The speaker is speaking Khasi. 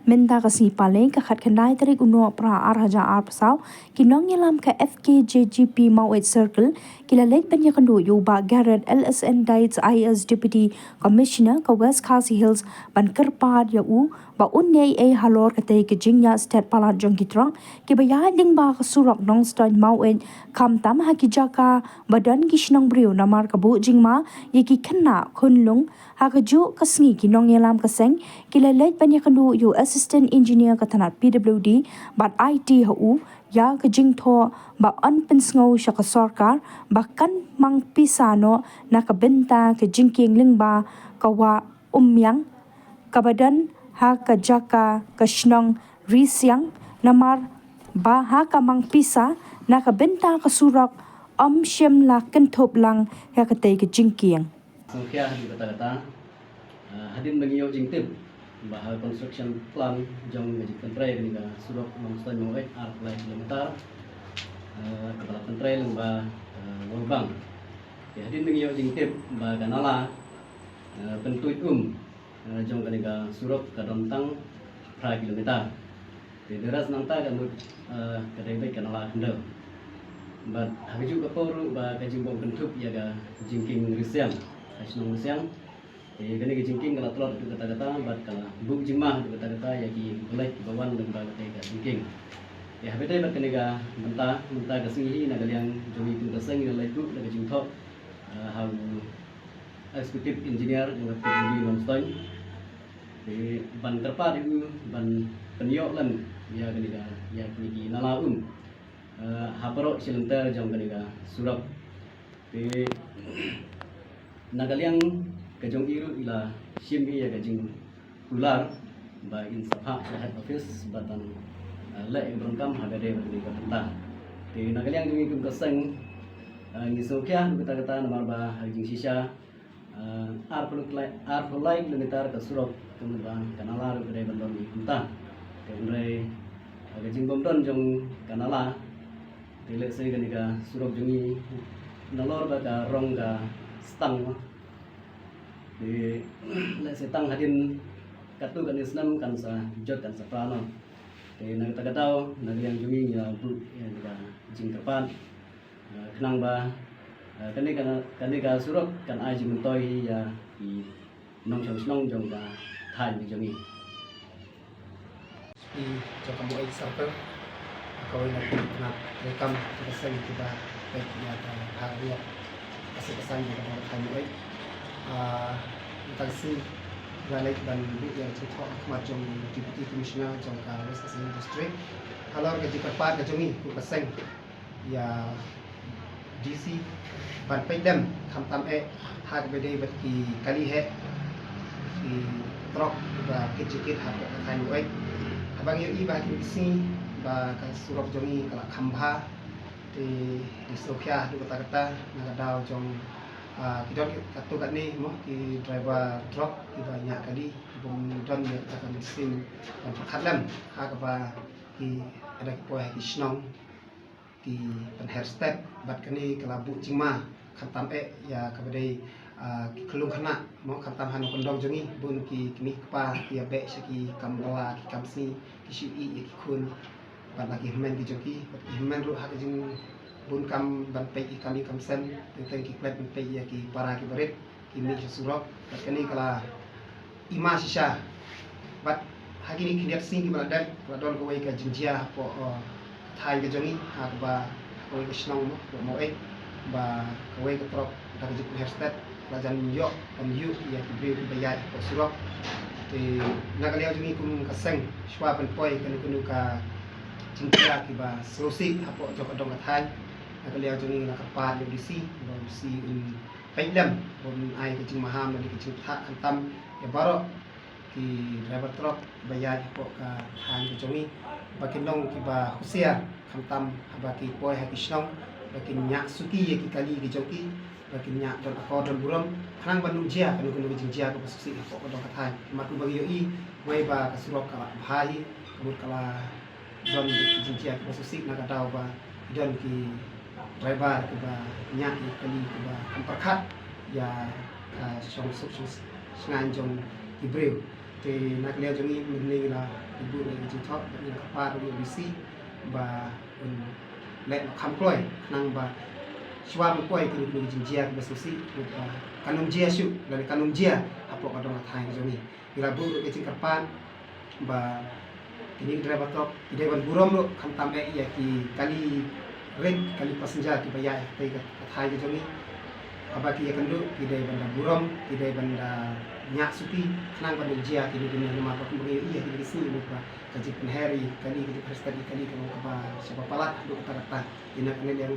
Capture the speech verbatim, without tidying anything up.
Mynta ka sngi Palei ka khatkhyndai tarik u Nohprah ar hajar arphew saw, ki nongïalam ka F K J G P Maweit Circle ki la leit ban ïakynduh ïa u Bah Garrett L S N Dietz, I A S Deputy Commissioner ka West Khasi Hills, ban kyrpad ïa u ba un ïai ei halor katei ka jingïaid stet palat jong ki trok kiba ïaid lyngba ka surok Nongstoiñ Maweit, khamtam ha ki jaka ba don ki shnong briew, namar ka buh jingma ïa ki khynnah khunlung. Ha kajuh ka sngi ki nongïalam ka seng ki la leit ban ïakynduh ïa u Assistant Engineer ka tnat P W D bad I T ha u ïa ka jingthoh ba yn pynsngew sha ka sorkar ba kan mang pisa noh na ka bynta ka jingkieng lyngba ka wah Ummiang kaba don ha ka jaka ka shnong Risiang, namar ba ha ka mang pisa na ka bynta ka surok ym shym la kynthup lang ïa katei ka jingkieng. Sngewkhia haduh katta katta, ah, hadien ba ngi ïoh jingtip ba ha construction plan jong ka jingpyntrei kane ka surok Nongstoiñ Maweit arphew lai kilometer, ah, kaba la pyntrei lyngba, ah, World Bank. Te hadien ba ngi ïoh jingtip ba ka nala, ah, pyntuid um, ah, jong kane ka surok ka don tang phra kilometer. Te dei rest nangta ka mut, ah, ka dei beit ka nala khyndew. Bad ha kajuh ka por ruh ba ka jingbym kynthup ïa ka jingkieng Risiang, ka shnong Risiang. Te kane ka jingkieng ka la tlot haduh katta katta bad ka la buh jingma haduh katta katta ïa ki buh leit kiba wan lyngba katei ka jingkieng. Te haba ïadei bad kane ka bynta, mynta ka sngi hi na ka liang jong ngi kum ka seng ngi la leit buh da ka jingthoh, ah, ha u Executive Engineer jong ka P W D Nongstoiñ. Te ban kyrpad ïa u ban pynïoh lem ïa kane ka, ïa kine ki nala um, eh, ha baroh shi lynter jong kane ka surok. Te na ka liang ka jong i ruh i la shim hi ïa ka jingkular ba in sa phah sha head office bad ban, eh, leh ïa ka donkam haba ïadei bad kane ka bynta. Te na ka liang jong ngi kum ka seng, eh, ngi sngewkhia haduh katta katta namar ba ha ka jingshisha, ah, arphew lai, arphew lai kilometer ka surok, ka mut ba ka nala ruh ka dei ban don ïa kumta. Te hynrei, ah, ka jingbym don jong ka nala, te lehse kane ka surok jong ngi nalor ba ka rong ka stang. Te lehse tang hadien katto katne snem kan sa jot kan sa pra noh. Te na kata ka daw na ka liang jong ngi ngi la buh ïa ka jingkyrpad, ah, khnang ba, ah, kane ka, kane ka surok kan ai jingmyntoi ïa ki nongshong shnong jong ka thaiñ ka jong ngi. Ki jong ka Maweit Circle, kawei na ki tnat treikam jong ka seng kiba peit ïa ka bhah ïa ka seng ka seng jong ka thaiñ Maweit. Ah, mynta ka sngi nga leit ban buh ïa ka jingthoh ha khmat jong Deputy Commissioner jong ka West Khasi Hills District halor ka jingkyrpad ka jong ngi kum ka seng ïa D C ban peit lem khamtam eh ha kaba dei bad ki kali heh ki trok kiba kit jingkit hapoh ka thaiñ Maweit. Haba ngi ïohi ba ha kine ki sngi ba ka surok jong ngi ka la kham bha, te ngi sngewkhia haduh katta katta na ka daw jong, ah, ki don katto katne mo ki driver trok kiba ñiah kali kibym don ïa kata ka mynsiem ban pyrkhat lem ha kaba ki, lada ki poi ha ki shnong ki pynher stet bad kane ka la buh jingma khamtam eh ïa kaba dei, ah, ki khyllung khynnah mo khamtam ha nongkyndong jong ngi, bun ki kmie ki kpa ki ïa beh sha ki kam bylla ki kam sngi, ki shu ïeh ïa ki khun bad la ki hynmen ki jong ki, bad ki hynmen ruh ha ka jingbun kam ban peit ïa ki kam ïing kam sem, teng teng ki klet ban peit ïa ki para ki barit, ki mih sha surok. Bad kane ka la i ma shisha. Bad ha kine ki khyndiat sngi kiba la dep ka la don kawei ka jingjia hapoh, uh, ka thaiñ ka jong ngi, ha kaba ha kawei ka shnong mo, hapoh Maweit, ba kawei ka trok da ka jingpynher stet ka la jan ïoh ban ïuh ïa ki briew kiba ïaid hapoh surok. Te na ka liang jong ngi kum ka seng, shuwa ban poi kano kano ka jingjia kiba sngewsih hapoh jong ka dong ka thaiñ, na ka liang jong ngi la kyrpad ïa u D C ba u D C un peit lem, ba un ai ka jingmaham lane ka jingpyntha khamtam ïa baroh ki driver trok ba ïaid hapoh ka thaiñ ka jong ngi, ba kin long kiba husiar khamtam haba ki poi ha ki shnong, ba kin ñiah suki ïa ki kali ki jong ki, ba kin ñiah don akor don burom, khnang ban ym jia kano kano ka jingjia kaba sngewsih hapoh ka dong ka thaiñ. Namar kumba ngi ïohi wei ba ka surok ka la bha hi, ka mut ka la don ki jingjia kiba sngewsih na ka daw ba ki don ki driver kiba ñiah ïa ki kali kiba ym pyrkhat ïa ka shongsuk shongshngaiñ jong ki briew. Te na ka liang jong ngi mynne ngi la buh ïa ka jingthoh bad ngi la kyrpad ïa u DC ba un leh kham kloi khnang ba shuwa ban poi kine ki jingjia kiba sngewsih, ba kan ym jia shuh lane kan ym jia hapoh ka dong ka thaiñ ka jong ngi. Ngi la buh ruh ka jingkyrpad ba kine ki driver truck ki dei ban burom ruh, khamtam eh ïa ki kali rit, kali passenger kiba ïaid ha katei ka thaiñ ka jong ngi. Haba ki ïakynduh ki dei ban da burom, ki dei ban da ñiah suki khnang ban da jia kine ki jingjia, namar ba kumba ngi ïohi ha kine ki sngi ba ka jingpynher ïa ki kali, ka jingpynher stet ïa ki kali ka long kaba shaba palat haduh katta katta. Te na kane liang